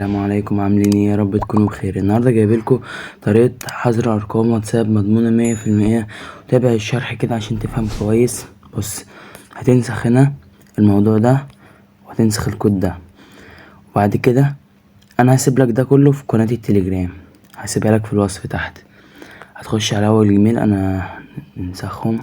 السلام عليكم، عاملين ايه؟ يا رب تكونوا بخير. النهارده جايبلكوا طريقه حظر ارقام واتساب مضمونه 100%. تابع الشرح كده عشان تفهم كويس. بص، هتنسخ هنا الموضوع ده وهتنسخ الكود ده، وبعد كده انا هسيب لك ده كله في قناة التليجرام، هسيبها لك في الوصف تحت. هتخش على اول جيميل، انا ننسخهم.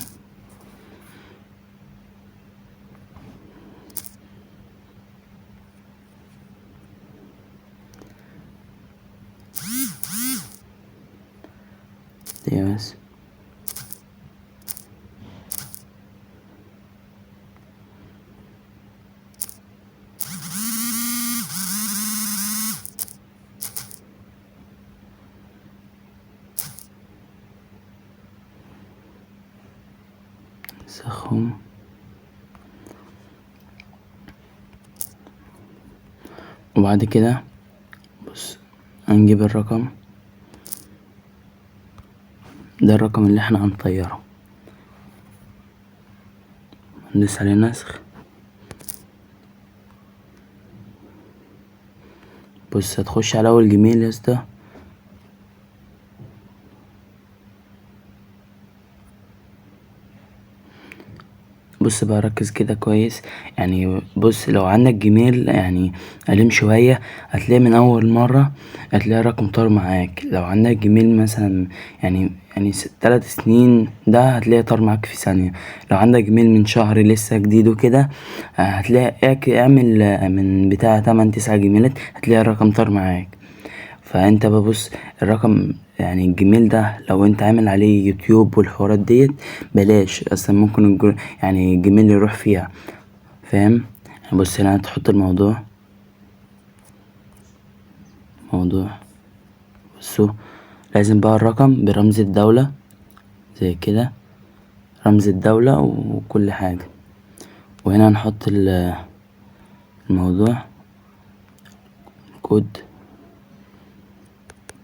دقيقة بس. نسخهم. وبعد كده بص، هنجيب الرقم ده، الرقم اللي احنا هنطيره، ندوس عليه نسخ. بص، هتخش على اول جيميل يا اسطى، بص بقى ركز كده كويس. بص، لو عندك جيميل قديم شوية هتلاقي من أول مرة هتلاقي رقم طار معاك. لو عندك جيميل مثلا 3 سنين ده هتلاقي طار معاك في ثانية. لو عندك جيميل من شهر لسه جديد وكده، هتلاقي اعمل من بتاع 8 9 جيميلات هتلاقي الرقم طار معاك. فانت بقى بص، الرقم الجيميل ده لو انت عامل عليه يوتيوب والحوارات ديت بلاش، اصلا ممكن الجيميل يروح فيها، فاهم؟ بص هنا هتحط الموضوع، موضوع. بصوا لازم بقى الرقم برمز الدولة زي كده، رمز الدولة وكل حاجة. وهنا هنحط الموضوع كود.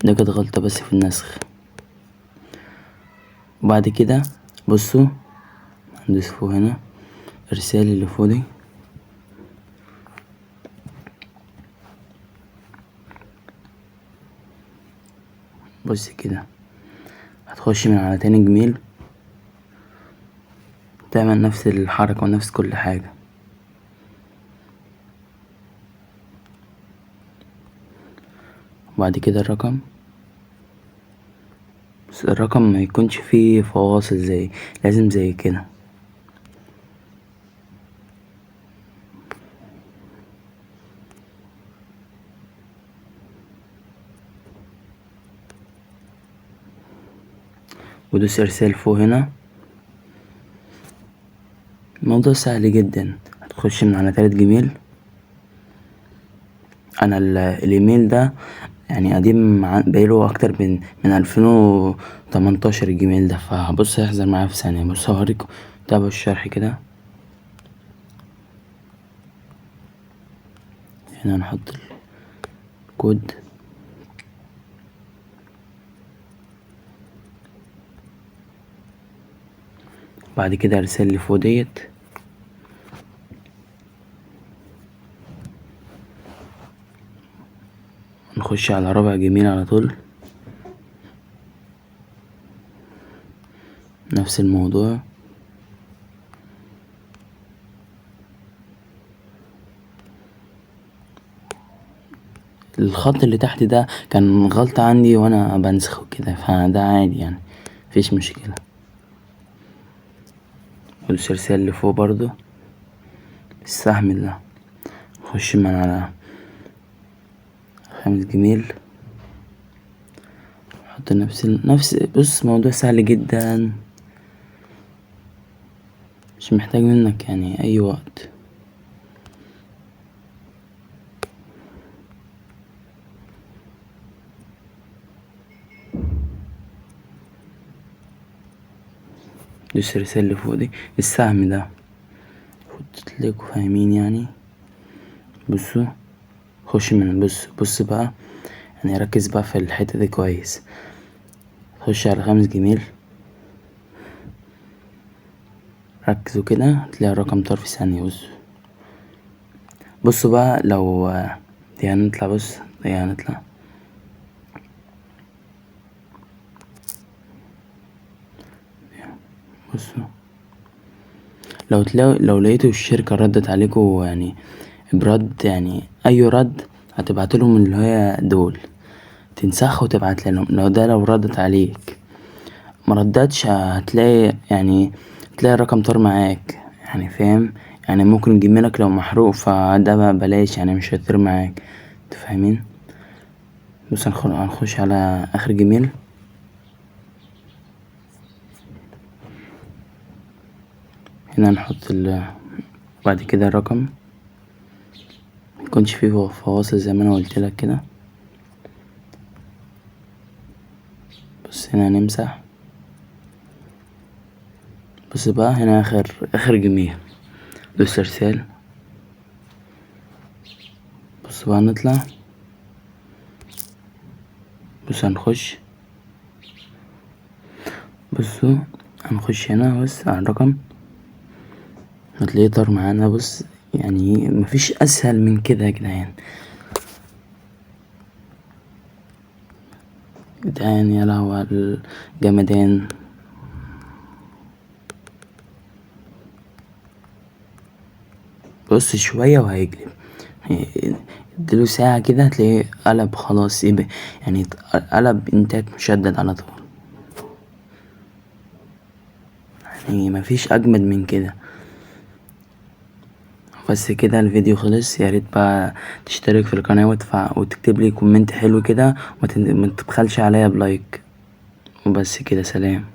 ده كانت غلطة بس في النسخ. وبعد كده بصوا هندوس فوق هنا ارسال اللي فوق دي، بص كده هتخش من على تاني جيميل تعمل نفس الحركة ونفس كل حاجة. وبعد كده الرقم، بس الرقم ما يكونش فيه فواصل، لازم زي كده. ودوس ارسال فوق هنا. الموضوع سهل جدا. هتخش من على تالت جيميل. انا الايميل ده قديم، بقاله اكتر من 2018 الجيميل ده، فبص هيحصل معايا في ثانية. بص هوريكم، تابعوا الشرح كده. هنا نحط الكود، بعد كده ارسال اللي فوق ديت. نخش على رابع جيميل على طول، نفس الموضوع. الخط اللي تحت ده كان غلطة عندي وانا بنسخه كده، فده عادي مفيش مشكلة. والسلسلة اللي فوق برضو السهم ده، نخش من على خامس جيميل، نحط نفس. بص موضوع سهل جدا، مش محتاج منك اي وقت. دوس الرسالة اللي فوق دي، السهم ده تلاقوا فاهمين. بصوا خش من بص، بص بقى ركز بقى في الحتة دي كويس. خش على خامس جيميل، ركزوا كده هتلاقي الرقم طار في ثانية. بصوا بقى لو دي هنطلع، بص يعني نطلع. بصوا لو تلاقوا، لو لقيتوا الشركة ردت عليكوا يعني برد، يعني أي رد هتبعت لهم اللي هي دول، تنسخ وتبعت لهم. لو ده لو ردت عليك، ما ردتش هتلاقي يعني تلاقي الرقم طار معاك، يعني فاهم؟ يعني ممكن جيميلك لو محروق فده بقى بلاش، يعني مش هيطير معاك، انتوا فاهمين؟ بص هنخش على اخر جيميل. هنا نحط بعد كده الرقم ميكونش فيه فواصل زي ما انا قلت لك كده. بص هنا نمسح. بص بقى هنا اخر جيميل، دوس ارسال. بص بقى نطلع. بص هنخش، بصوا هنخش هنا بص على الرقم، هتلاقيه طار معانا. بص يعني مفيش اسهل من كده يا جدعان. جدعان يا لهوي على الجمدان. بص شوية وهيقلب، اديله ساعة كده هتلاقيه قلب خلاص، يبقى يعني قلب انتاج مشدد على طول. يعني مفيش اجمد من كده. بس كده الفيديو خلص. يا ريت بقى تشترك في القناة وتكتب لي comment حلو كده، وما تبخلش عليا ب like. وبس كده، سلام.